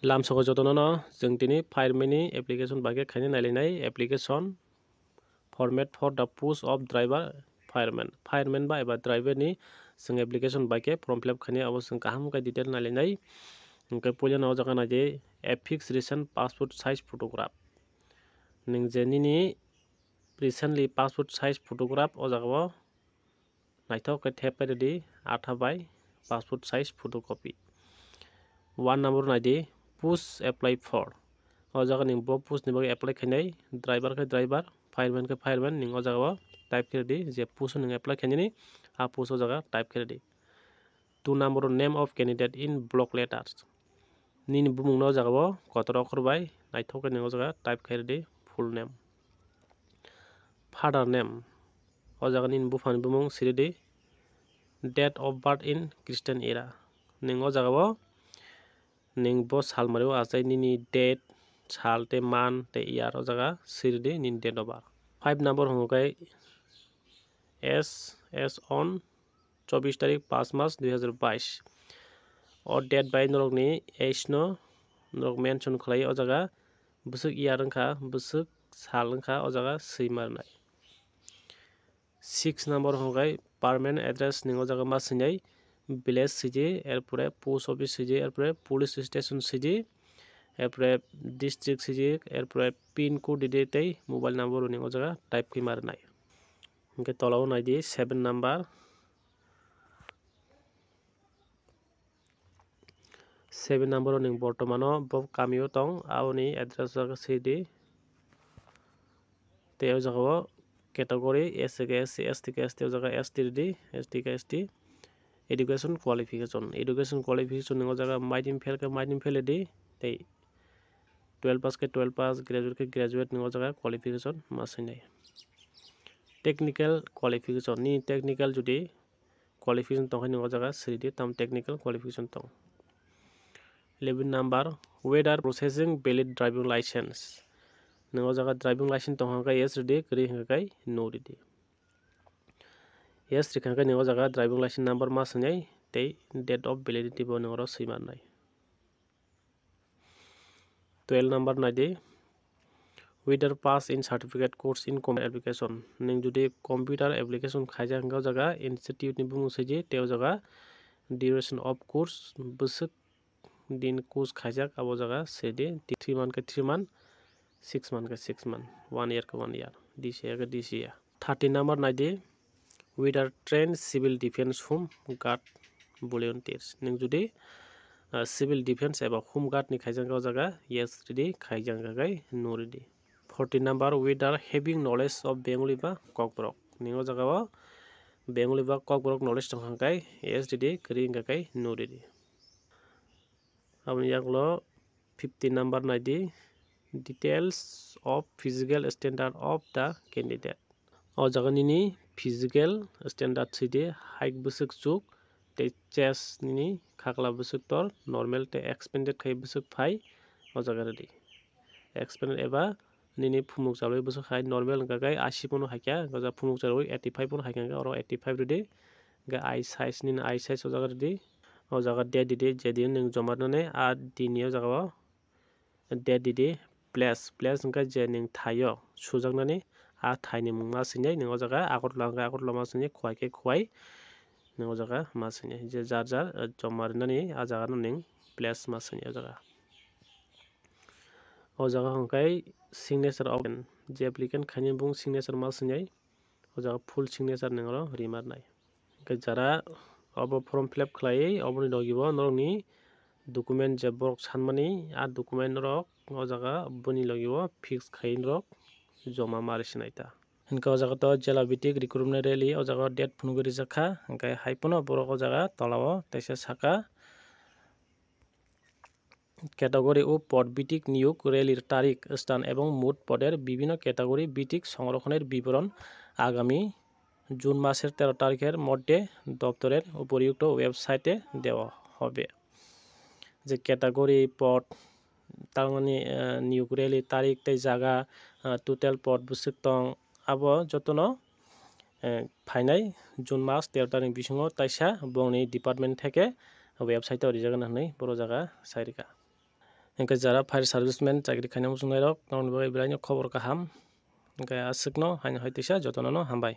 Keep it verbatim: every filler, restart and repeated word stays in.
Lamsogo jotono no chwng tini fireman ni application bai khe khaina nailainai, application format for the post of driver fireman. Fireman ba eba driver ni chwng application bai khe form fill up khainai, abo chwng kaham khe detail nailainai. Hwnkhe puilano o jaga naidi a fixed recent passport size photograph. Nwng je nini recently passport size photograph o jaga o naithok khe thep khe rwdi, atha bai passport size photocopy. One number naidi, post apply for. O jaga nwng bo post ni bagwi apply khainai, driver khe driver, fireman khe fireman, nwng o jaga o type khe rwdi je post o nwng apply khainani, a post o jaga type khe rwdi. Two number o name of candidate in block letters. Nini bumung no o jaga o kotor okhor bai naithok khe nwng o jaga type khe rwdi full name. Father name. O jaga nini buphani bumung siridi. Date of birth in Christian era. Nwng o jaga o nwng bo sal mari o achai nini date, sal tei month tei year o jaga siridi nini date of birth. Five number hwnkhai S S on chobbish tarik, panch mas, dui hazar bais. O date bai norokni age no norok mention khlai o jaga. Bwswk year wngkha, bwswk sal wngkha, o jaga swi ma rwnai. Six number hwnkhai permanent address nwng o jaga ma swinai, village swidi, erpore post office swidi, erpore police station swidi, erpore district swidi, erpore pin code didi tei mobile number nwng o jaga type khe ma rwnai. Hwnkhe tola o naidi seven number. Seven number o nwng bortomano bo kamio tong, aboni address o sidi. Tei o jaga o category S C khe S C, S T khe S T, o jaga S T rwdi, S T khe S T. Education qualification, education qualification nwng o jaga maidim fail khe maidim fail rwdi, tei twelve pass khe twelve pass, graduate khe graduate nwng o jaga qualification ma swinai. Technical qualification, ni technical judi qualification tongkha nwng o jaga siridi tam technical qualification tong. Eleven number, whether possessing valid driving license. Nwng o jaga driving license tongkha khe yes rwdi, kwrwi hwnkha khe no rwdi. Yes rwkha khe nwng o jaga driving license number ma swinai tei date of validity bo nwng oro swi mannai. Twelve number naidi, whether pass in certificate course in computer application. Nwng judi computer application khaijak hwnkhe o jaga institute ni bumung sidi tei o jaga duration of course, bwswk din course khaijak abo jaga sidi, three month khe three month, six month khe six month, one year khe one year, D C A khe D C A. Thirty number naidi, whether trained civil defense home guard volunteers. Nwng judi, ah, civil defense eba home guard ni khaijak o jaga yes rwdi, khaijak hwnkha khe no rwdi. Forty number, whether having knowledge of Bengali ba Kokborok. Nwng o jaga o Bengali ba Kokborok knowledge tongkha khe yes rwdi, kwrwi hwnkha khe no rwdi. Aboni yagulo fifty number naidi, details of physical standard of the candidate. O jaga nini physical standard sidi, height bwswk chuk tei chest nini khakla bwswk tor, normal tei expanded khai bwswk phai o jaga rwdi. Expanded eba nini phumuk chalwi bwswk hai normal hwnkha khe eighty phano haikha, hwnkha khe phumuk chalwi eighty five phano haikha, hwnkhe oro eighty five rwdi. Hwnkhe eye size nini eye size o jaga rwdi. O jaga date didi, je din nwng joma rwnani a din ni o jaga o date didi, place, place hwnkhe je nwng thaio sujaknani a thai ni mung ma swinai, nwng o jaga Agartala hwnkhe Agartala ma swinai, Khowai khe Khowai, nwng o jaga ma swinai, je jar jar, eh, joma rwnani a jaga no nwng place ma swinai o jaga. O jaga hwnkhe signature of je applicant khainai bung signature ma swinai, o jaga full signature nwng oro ri marnai. Hwnkhe jara obo form fill up khlaiwi oboni logi bo norokni document je borok sanmani, a document rok o jaga boni logi o fix khai norok joma ma rwsinai ta. Hwnkhe o jaga to jela bitik recruitment rally o jaga date phunugwi rijak kha, hwnkhe hai phano borok o jaga tola o teisa saka, category ও পদভিত্তিক নিয়োগ র্যালির তারিখ, স্থান এবং মোট পদের বিভিন্ন ক্যাটাগরি ভিত্তিক সংরক্ষণের বিবরণ আগামী জুন মাসের তেরো তারিখের মধ্যে দপ্তরের উপরিউক্ত ওয়েবসাইটে দেওয়া হবে. Je category pod, tamoni, eh, niyok rally tarik tei jaga, eh, total pod bwswk tong, abo jotono, eh, phainai June mas tero tarikni bisingo taisa bongni department theke website o rijak hwnwi borok jaga sai rwkha. Hwnkhe jara fire serviceman chakri khaina muchungnai rok, norokni bagwi belai no khobor kaham. Hwnkhe aswkno haino hai tisa jotono no hambai.